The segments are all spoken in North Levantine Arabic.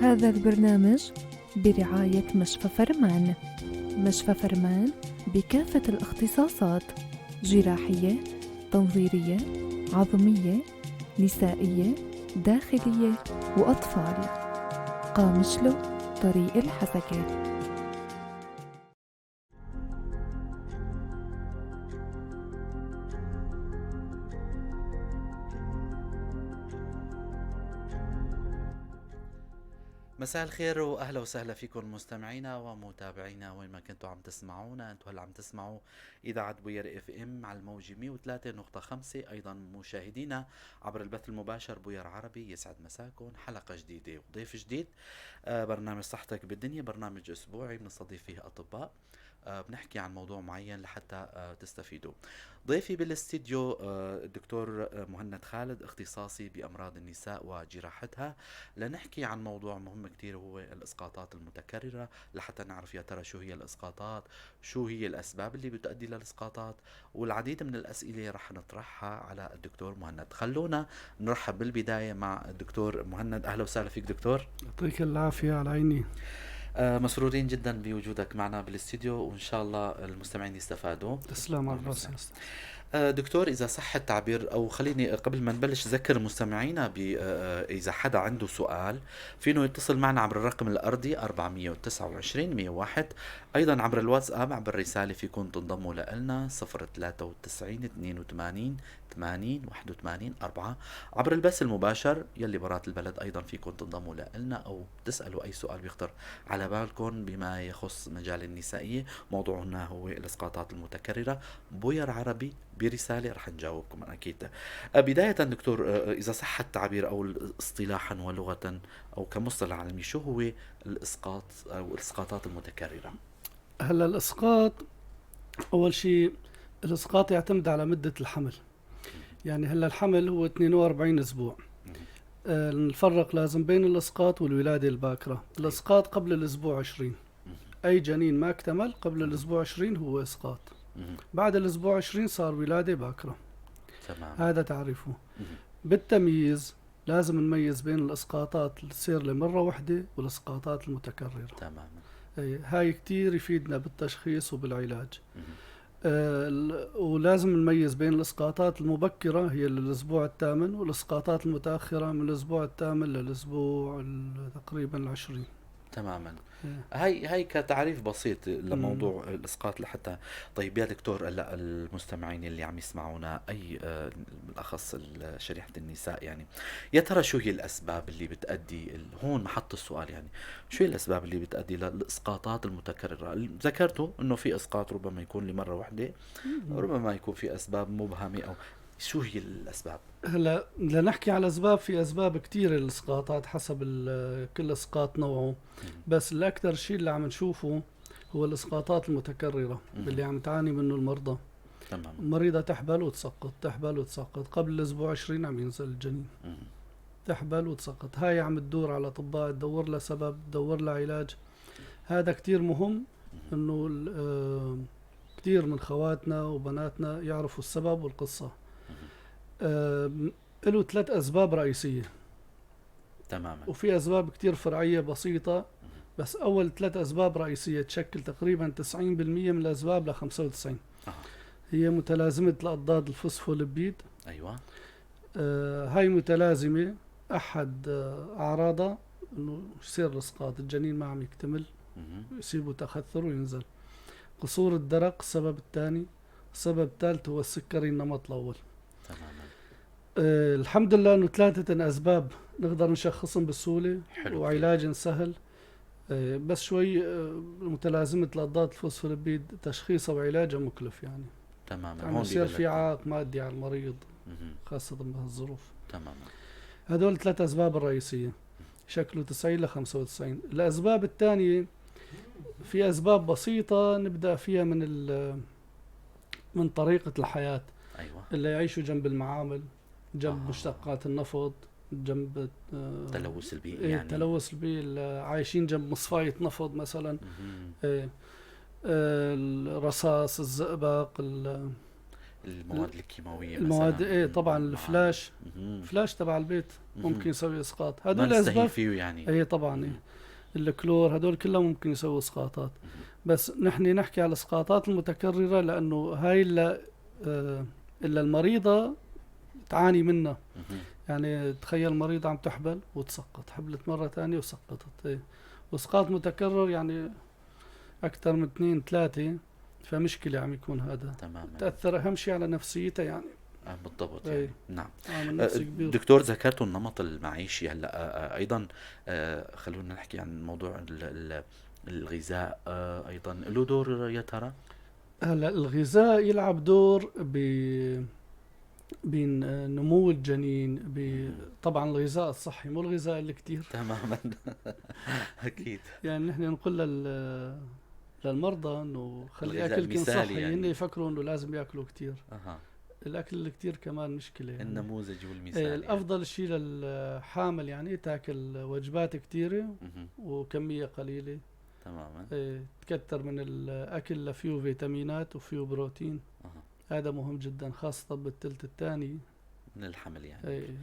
هذا البرنامج برعاية مشفى فرمان. مشفى فرمان بكافة الاختصاصات: جراحية، تنظيرية، عظمية، نسائية، داخلية وأطفال. قامشلو، طريق الحسكة. مساء الخير واهلا وسهلا فيكم مستمعينا ومتابعينا وين ما كنتوا عم تسمعونا. انتم هلا عم تسمعوا اذاعة بوير FM على الموجة 103.5، ايضا مشاهدينا عبر البث المباشر بوير عربي. يسعد مساكم، حلقة جديدة وضيف جديد. برنامج صحتك بالدنيا برنامج اسبوعي بنستضيف فيه اطباء، بنحكي عن موضوع معين لحتى تستفيدوا. ضيفي بالاستديو الدكتور مهند خالد، اختصاصي بأمراض النساء وجراحتها، لنحكي عن موضوع مهم كتير هو الإسقاطات المتكررة، لحتى نعرف يا ترى شو هي الإسقاطات، شو هي الأسباب اللي بتؤدي للإسقاطات، والعديد من الأسئلة رح نطرحها على الدكتور مهند. خلونا نرحب بالبداية مع الدكتور مهند. أهلا وسهلا فيك دكتور. يعطيك العافية على عيني. مسرورين جدا بوجودك معنا بالاستديو، وإن شاء الله المستمعين يستفادوا. تسلم على الراس. دكتور، إذا صح التعبير، أو خليني قبل ما نبلش ذكر مستمعينا إذا حدا عنده سؤال فينه يتصل معنا عبر الرقم الأرضي 429 101، أيضا عبر الواتساب عبر الرسالة فيكم تنضموا لنا 093 82 80 81 4، عبر البث المباشر يلي برات البلد أيضا فيكم تنضموا لنا أو تسألوا أي سؤال بيخطر على بالكم بما يخص مجال النسائية. موضوعنا هو الإسقاطات المتكررة. بوير عربي برسالة رح نجاوبكم أكيد. بداية دكتور، إذا صح التعبير أو اصطلاحا ولغة أو كمصطلح علمي، شو هو الإسقاط أو الإسقاطات المتكررة؟ هلا الإسقاط، أول شيء الإسقاط يعتمد على مدة الحمل. يعني هلا الحمل هو 42 أسبوع. نفرق لازم بين الإسقاط والولادة الباكرة. الإسقاط قبل الأسبوع 20، أي جنين ما اكتمل قبل الأسبوع 20 هو إسقاط. بعد الأسبوع 20 صار ولادة باكرة. تمام. هذا تعريفه. بالتمييز لازم نميز بين الإسقاطات اللي تصير لمرة واحدة والإسقاطات المتكررة. تمام. هاي كتير يفيدنا بالتشخيص وبالعلاج. ولازم نميز بين الإسقاطات المبكرة هي للأسبوع الثامن، والإسقاطات المتأخرة من الأسبوع الثامن للأسبوع تقريبا 20. تماما. هاي كتعريف بسيط لموضوع الإسقاط لحتى. طيب يا دكتور، هلا المستمعين اللي عم يسمعونا، أي بالأخص شريحة النساء، يعني يا ترى شو هي الأسباب اللي بتؤدي، هون محط السؤال، يعني شو هي الأسباب اللي بتؤدي للإسقاطات المتكررة؟ ذكرتوا إنه في إسقاط ربما يكون لمرة واحدة، ربما يكون في أسباب مبهمة، أو شو هي الأسباب؟ هلا لنحكي على أسباب، في أسباب كتير للإسقاطات حسب كل إسقاط نوعه، بس الأكثر شيء اللي عم نشوفه هو الإسقاطات المتكررة اللي عم تعاني منه المرضى. تمام. المريضة تحبل وتسقط، تحبل وتسقط، قبل الأسبوع 20 عم ينزل الجنين. تحبل وتسقط، هاي عم تدور على أطباء، تدور لها سبب، تدور لها علاج. هذا كتير مهم إنه كتير من خواتنا وبناتنا يعرفوا السبب والقصة. له 3 أسباب رئيسية. تماما. وفي أسباب كتير فرعية بسيطة، بس أول 3 أسباب رئيسية تشكل تقريبا 90% من الأسباب ل 95. هي متلازمة الأضداد الفوسفوليبيد. أيوة. هاي متلازمة أحد أعراضها إنه يصير الإسقاط، الجنين ما عم يكتمل، يصيبه تخثر وينزل. قصور الدرق السبب الثاني. السبب الثالث هو السكري النمط الأول. تماما. الحمد لله انه 3 اسباب نقدر نشخصهم بسهولة وعلاج سهل. بس شوي متلازمة الاضداد الفوسفوليبيد تشخيصها وعلاجها مكلف يعني. تماما. عم يصير في عائق مادي على المريض خاصة بهالظروف. تماما. هدول 3 اسباب الرئيسية شكلوا 90 ل 95. الاسباب الثانية في اسباب بسيطة نبدا فيها من طريقه الحياة. أيوة. اللي يعيشوا جنب المعامل، جنب مشتقات النفط، جنب التلوث البيئي، يعني التلوث البيئي، عايشين جنب مصفاية نفط مثلا. الرصاص، الزئبق، المواد الكيماوية المواد مثلا. ايه طبعا، الفلاش، فلاش تبع البيت ممكن يسوي اسقاط. ما هدول نستهين اسباب فيه يعني. ايه طبعا، إيه. الكلور هدول كلهم ممكن يسووا اسقاطات. بس نحن نحكي على الاسقاطات المتكررة لانه هاي اللي المريضة تعاني منها. يعني تخيل مريضة عم تحبل وتسقط، حبلت مرة ثانية وسقطت، إيه. واسقاط متكرر يعني اكثر من اثنين ثلاثة، فمشكلة عم يكون هذا. تأثر أهم شيء على نفسيتها يعني. بالضبط إيه. يعني. نعم. عامل نفسي كبير. دكتور، ذكرتوا النمط المعيشي هلا، ايضا خلونا نحكي عن موضوع الغذاء، ايضا له دور يا ترى؟ هلا الغذاء يلعب دور بين نمو الجنين، طبعا الغذاء الصحي مو الغذاء اللي كتير. تماما، اكيد. يعني نحن نقول للمرضى انه خلي الغذاء اكلكم المثالي صحي يعني. هن يفكروا انه لازم ياكلوا كتير. الاكل اللي كتير كمان مشكلة يعني. النموذج والمثال إيه يعني. الافضل شيء للحامل يعني تاكل وجبات كتيرة وكمية قليلة. إيه، تكتر من الاكل اللي فيه فيتامينات وفيه بروتين. هذا مهم جدا خاصة بالثلث الثاني من الحمل يعني. إيه،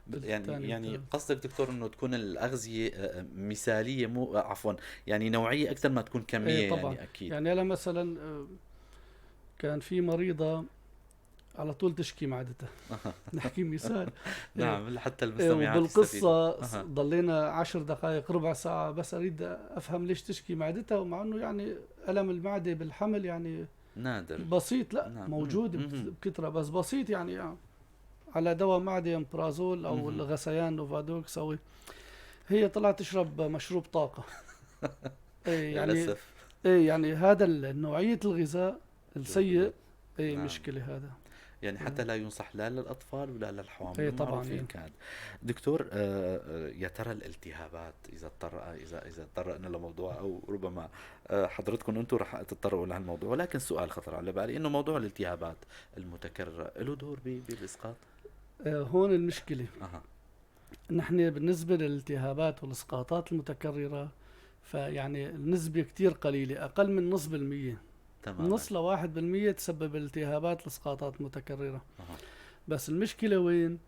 الثلث الثاني يعني والثالث. قصدك دكتور انه تكون الاغذية مثاليه، مو عفوا يعني نوعية اكثر ما تكون كمية. إيه طبعا. يعني اكيد. يعني انا مثلا كان في مريضة على طول تشكي معدتها. نحكي مثال. نعم، حتى إيه، المستمعات وبالقصة يستفيدوا. ضلينا 10 دقائق ربع ساعة بس أريد أفهم ليش تشكي معدتها، ومع أنه يعني ألم المعدة بالحمل يعني نادر بسيط، لا موجود بكثرة بس بسيط، يعني على دواء معدة امبرازول أو الغثيان نوفادوكس أو هي طلعت تشرب مشروب طاقة. إيه يعني للأسف. إيه يعني هذا نوعية الغذاء السيء، إيه مشكلة هذا. يعني حتى لا ينصح لا للأطفال ولا للحوامل. إيه طبعاً، معروفين إيه. كان. دكتور، يا ترى الالتهابات إذا تطرقنا لموضوع أو ربما حضرتكم أنتم رح تتطرقوا لهالموضوع، ولكن سؤال خطر على بالي إنه موضوع الالتهابات المتكررة له دور بالإسقاط؟ هون المشكلة. نحن بالنسبة للالتهابات والإسقاطات المتكررة فيعني النسبة كتير قليلة، أقل من نص بالمية. نص لواحد بالمية تسبب التهابات الإسقاطات المتكررة. بس المشكلة وين؟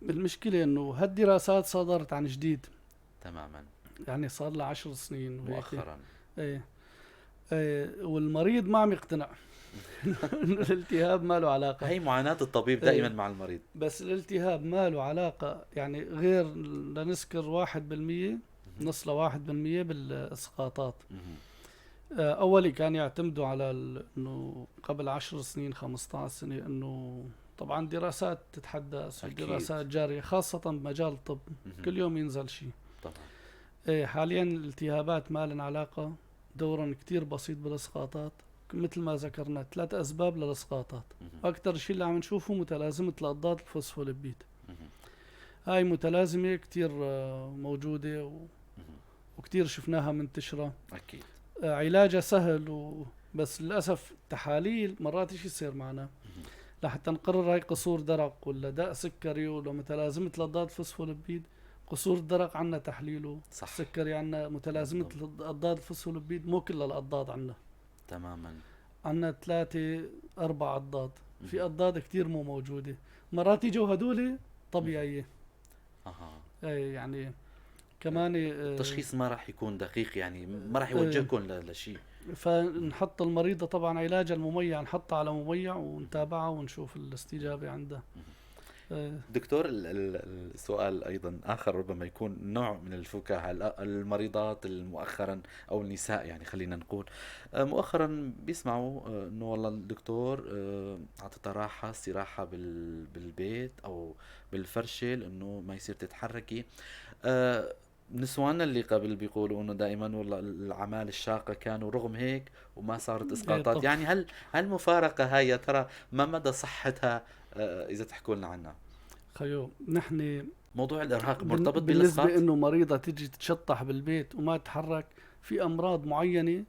المشكلة إنه هالدراسات صدرت عن جديد. يعني صار لها 10 سنين وهيك. مؤخراً. إيه. إيه، والمريض ما عم يقتنع إنه الالتهاب ما له علاقة. هي معاناة الطبيب دائماً إيه. مع المريض. بس الالتهاب ما له علاقة، يعني غير لنذكر 1%، نص لواحد بالمية بالإسقاطات. أولي كان يعتمدوا على إنه قبل 10 سنين 15 سنة إنه طبعاً دراسات تتحدث ودراسات جارية خاصة بمجال الطب. كل يوم ينزل شيء. إيه، حالياً الالتهابات ما لها علاقة، دورا كتير بسيط بالإسقاطات. مثل ما ذكرنا 3 أسباب للإسقاطات. أكتر شيء اللي عم نشوفه متلازمة الأضداد الفوسفوليبيد. هاي متلازمة كتير موجودة وكتير شفناها منتشرة. علاجها سهل بس للأسف تحاليل مرات إيش يصير معنا؟ لحتى نقرر هاي قصور درق ولا داء سكري ولا متلازمة الأضداد الفوسفوليبيد. قصور الدرق عنا تحليله. السكري عنا متلازمة الأضداد الفوسفوليبيد، مو كل الأضداد عنا. عنا 3 4 أضداد. في أضداد كتير مو موجودة، مرات يجوا هدول طبيعية. إيه، يعني كمان، التشخيص ما راح يكون دقيق، يعني ما راح يوجهكم لشيء. فنحط المريضة طبعا علاجها المميع، نحطها على مميع ونتابعها ونشوف الاستجابة عندها. دكتور، السؤال أيضا آخر ربما يكون نوع من الفكاهة. المريضات مؤخرا أو النساء يعني خلينا نقول، مؤخرا بيسمعوا، إنه والله الدكتور، أعطتها راحة، استراحة بالبيت أو بالفرشة لأنه ما يصير تتحركي. نسواننا اللي قبل بيقولوا إنه دائما والله الأعمال الشاقة كانوا رغم هيك وما صارت إسقاطات. يعني هالمفارقة هاي يا ترى ما مدى صحتها؟ إذا تحكوا لنا عنها. خيو، نحن موضوع الإرهاق مرتبط بالنسبة بالإسقاط؟ إنه مريضة تجي تتشطح بالبيت وما تتحرك، في أمراض معينة،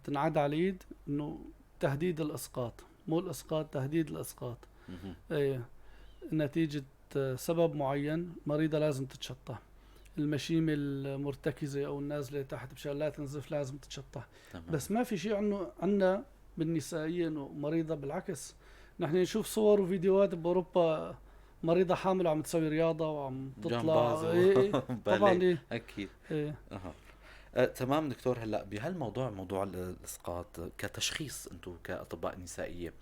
تنعد على الإيد إنه تهديد الإسقاط، مو الإسقاط، تهديد الإسقاط. إيه، نتيجة سبب معين مريضة لازم تتشطح. المشيمة المرتكزة أو النازلة تحت مشان لا تنزف لازم تتشطح. بس ما في شيء عنا بالنسائية انه مريضة. بالعكس نحن نشوف صور وفيديوهات باوروبا مريضة حامل وعم تسوي رياضة وعم تطلع. جمباز. إيه إيه. طبعا. باليه. ايه. اكيد. إيه. اها تمام دكتور. هلا بهالموضوع، موضوع الاسقاط كتشخيص، انتم كاطباء نسائية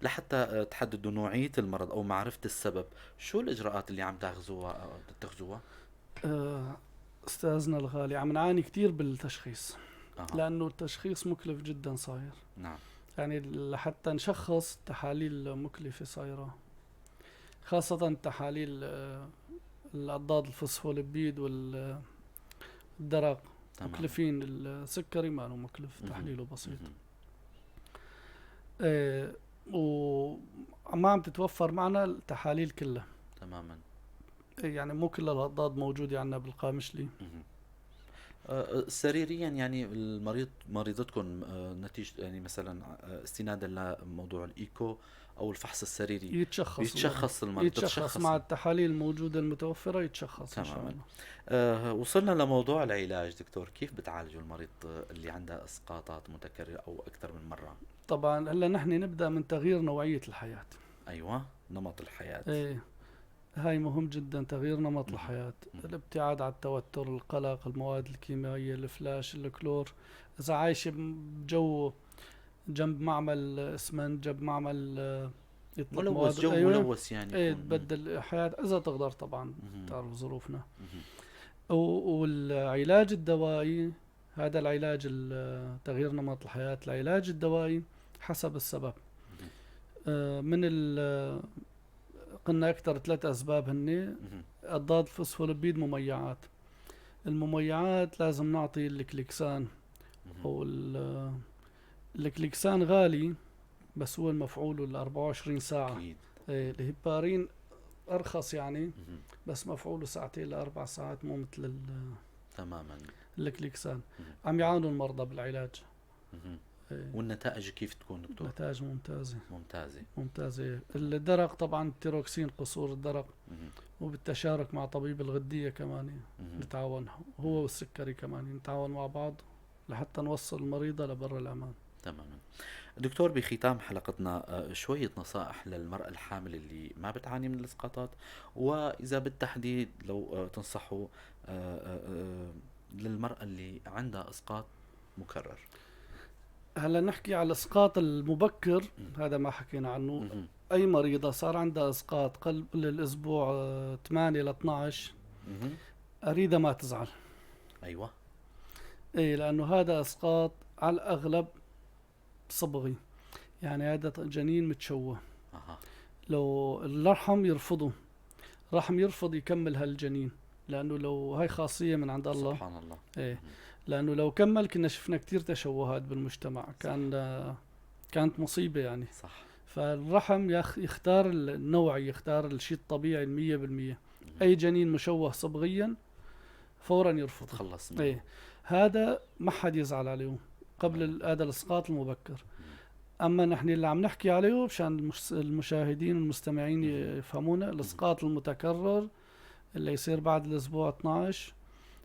لحتى تحددوا نوعية المرض او معرفة السبب، شو الاجراءات اللي عم تاخذوها او تتخذوها؟ استاذنا الغالي، عم نعاني كثير بالتشخيص لانه التشخيص مكلف جدا صاير. يعني لحتى نشخص، تحاليل مكلفة صايرة، خاصة تحاليل الأضداد الفوسفوليبيد والدرق. مكلفين. السكري ما له مكلف، تحليله بسيط. وما عم تتوفر معنا التحاليل كلها. يعني مو كل الأضداد موجودة عندنا بالقامشلي. سريريا يعني المريض، مريضتكم، نتيجة يعني مثلا استنادا لموضوع الايكو او الفحص السريري يتشخص. بيتشخص المريض؟ يتشخص. تتشخص. مع التحاليل الموجودة المتوفرة يتشخص إن شاء الله. وصلنا لموضوع العلاج دكتور، كيف بتعالجوا المريض اللي عنده اسقاطات متكررة او اكثر من مرة؟ طبعا هلا نحن نبدأ من تغيير نوعية الحياة. ايوه، نمط الحياة. ايه، هاي مهم جدا، تغيير نمط الحياة، الابتعاد عن التوتر، القلق، المواد الكيميائية، الفلاش، الكلور. إذا عايشة بجو جنب معمل اسمنت، جنب معمل يطلق ملوث، مواد، جو أيوة. ملوث يعني ايه، يكون. تبدل حياة إذا تقدر طبعا، تعرف ظروفنا. والعلاج الدوائي، هذا العلاج تغيير نمط الحياة، العلاج الدوائي حسب السبب. من قلنا أكثر ثلاث أسباب هن أضداد الفوسفوليبيد، مميعات. المميعات لازم نعطي الكليكسان. أو الكليكسان غالي بس هو المفعول ال 24 ساعة. إيه، الهيبارين أرخص يعني، بس مفعوله ساعتين لأربع ساعات، مو مثل الكليكسان. عم يعانوا المرضى بالعلاج. إيه. والنتائج كيف تكون دكتور؟ نتائج ممتازة. ممتازة. ممتازة. الدرق طبعا التيروكسين، قصور الدرق، وبالتشارك مع طبيب الغدية كمان نتعاون، هو والسكري كمان نتعاون مع بعض لحتى نوصل المريضة لبر الأمان. تماما. دكتور، بختام حلقتنا شوية نصائح للمرأة الحامل اللي ما بتعاني من الإسقاطات، وإذا بالتحديد لو تنصحوا للمرأة اللي عندها إسقاط مكرر. هلا نحكي على الإسقاط المبكر، هذا ما حكينا عنه. أي مريضة صار عندها إسقاط قبل الأسبوع 8 ل 12، أريدها ما تزعل. إيه، لأنه هذا إسقاط على الأغلب صبغي، يعني هذا جنين متشوه. لو الرحم يرفضه، رحم يرفض يكمل هالجنين، لأنه لو هاي خاصية من عند الله. سبحان الله. إيه، لأنه لو كمل كنا شفنا كتير تشوهات بالمجتمع، كانت مصيبة يعني. فالرحم يختار النوع، يختار الشيء الطبيعي 100%. أي جنين مشوه صبغيا فورا يرفض. تخلص منه. إيه، هذا ما حد يزعل عليه قبل هذا الإسقاط المبكر. أما نحن اللي عم نحكي عليه مشان المشاهدين والمستمعين يفهمونا، الإسقاط المتكرر اللي يصير بعد الأسبوع 12،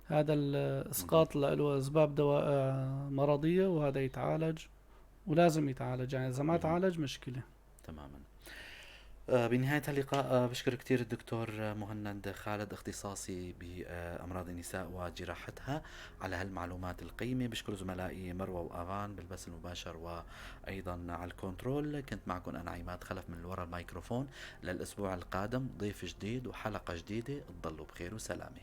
هذا الإسقاط اللي له أسباب دواء مرضية، وهذا يتعالج ولازم يتعالج، يعني إذا ما تعالج مشكلة. تماما. بنهاية اللقاء، بشكر كثير الدكتور مهند خالد، اختصاصي بأمراض النساء وجراحتها، على هالمعلومات القيمة. بشكر زملائي مروة وآغان بالبث المباشر وأيضا على الكنترول. كنت معكم أنا عماد خلف من وراء الميكروفون. للأسبوع القادم ضيف جديد وحلقة جديدة. تضلوا بخير وسلامة.